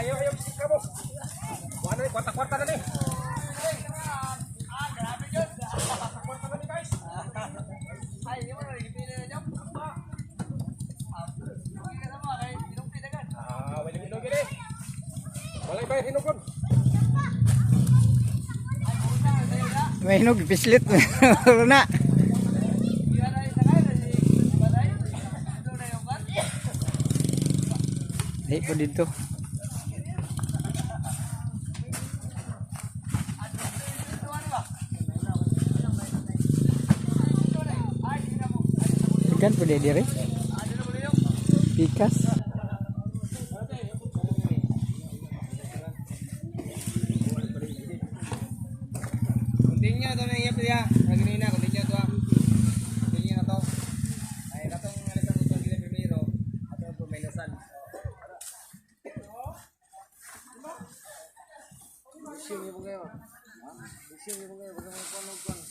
Ayaw, ayaw, kamo. Wala na, kwarta-kwarta na ni. Kwarta na ni, guys. Ah, wala hinog ini. Wala ba hinog kon? May hinog pislit. Wala na. Ay po dito. Ikan po dire. Pikas. Continue to na iya pila. Lagi na continue to ah. Continue na to. Ay katong alisan ko itong gila primero ato po minusan. Sing mo kayo. Sing mo kayo baka may kuno kuno.